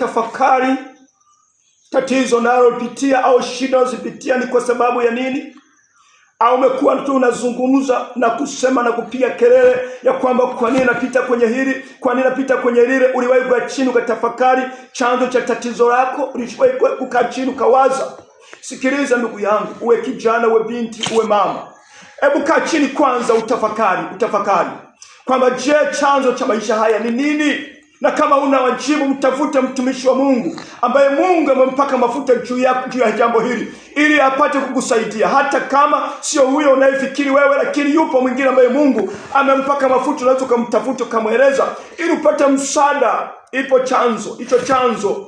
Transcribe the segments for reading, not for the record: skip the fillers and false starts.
kutafakari tatizo nalopitia au shida unazopitia ni kwa sababu ya nini? Au umekuwa tu unazungumza na kusema na kupiga kelele ya kwamba kwa nini napita kwenye hili, kwa nini napita kwenye lile? Uliwahi kukaa chini ukatafakari chanzo cha tatizo lako? Uliwahi kukaa chini ukawaza? Sikiliza ndugu yangu, uwe kijana, uwe binti, uwe mama, hebu kaa chini kwanza, utafakari, utafakari kwamba je, chanzo cha maisha haya ni nini? Na kama una wajibu, mtafute mtumishi wa Mungu ambaye Mungu amempaka mafuta juu ya jambo hili ili apate kukusaidia, hata kama sio huyo unayefikiri wewe, lakini yupo mwingine ambaye Mungu amempaka mafuta, unaweza ukamtafuta ukamweleza ili upate msaada. Ipo chanzo, hicho chanzo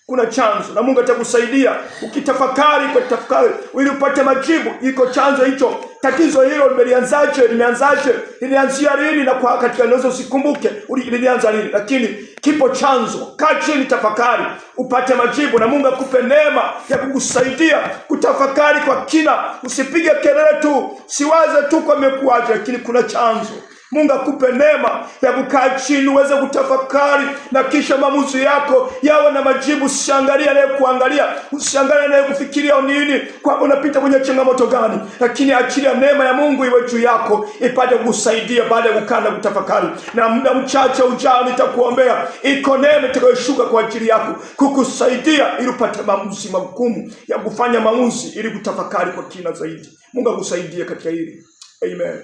kuna chanzo na Mungu atakusaidia ukitafakari kwa tafakari ili upate majibu. Iko chanzo hicho, tatizo hilo limelianzaje? Limeanzaje? Lilianzia lini? Na kwa katika unaweza usikumbuke lilianza lini, lakini kipo chanzo. Kaa chini, tafakari upate majibu, na Mungu akupe neema ya kukusaidia kutafakari kwa kina. Usipige kelele tu, siwaze tu kwa imekuwaje, lakini kuna chanzo. Mungu akupe neema ya kukaa chini uweze kutafakari na kisha maamuzi yako yawe na majibu. Usiangalie anayekuangalia, usiangalie anayekufikiria nini, kwamba unapita kwenye changamoto gani, lakini achilia neema ya Mungu iwe juu yako ipate kukusaidia baada ya kukaa na kutafakari. Na muda mchache ujao nitakuombea, iko neema itakayoshuka kwa ajili yako kukusaidia ili upate maamuzi magumu ya kufanya maamuzi ili kutafakari kwa kina zaidi. Mungu akusaidie katika hili. Amen.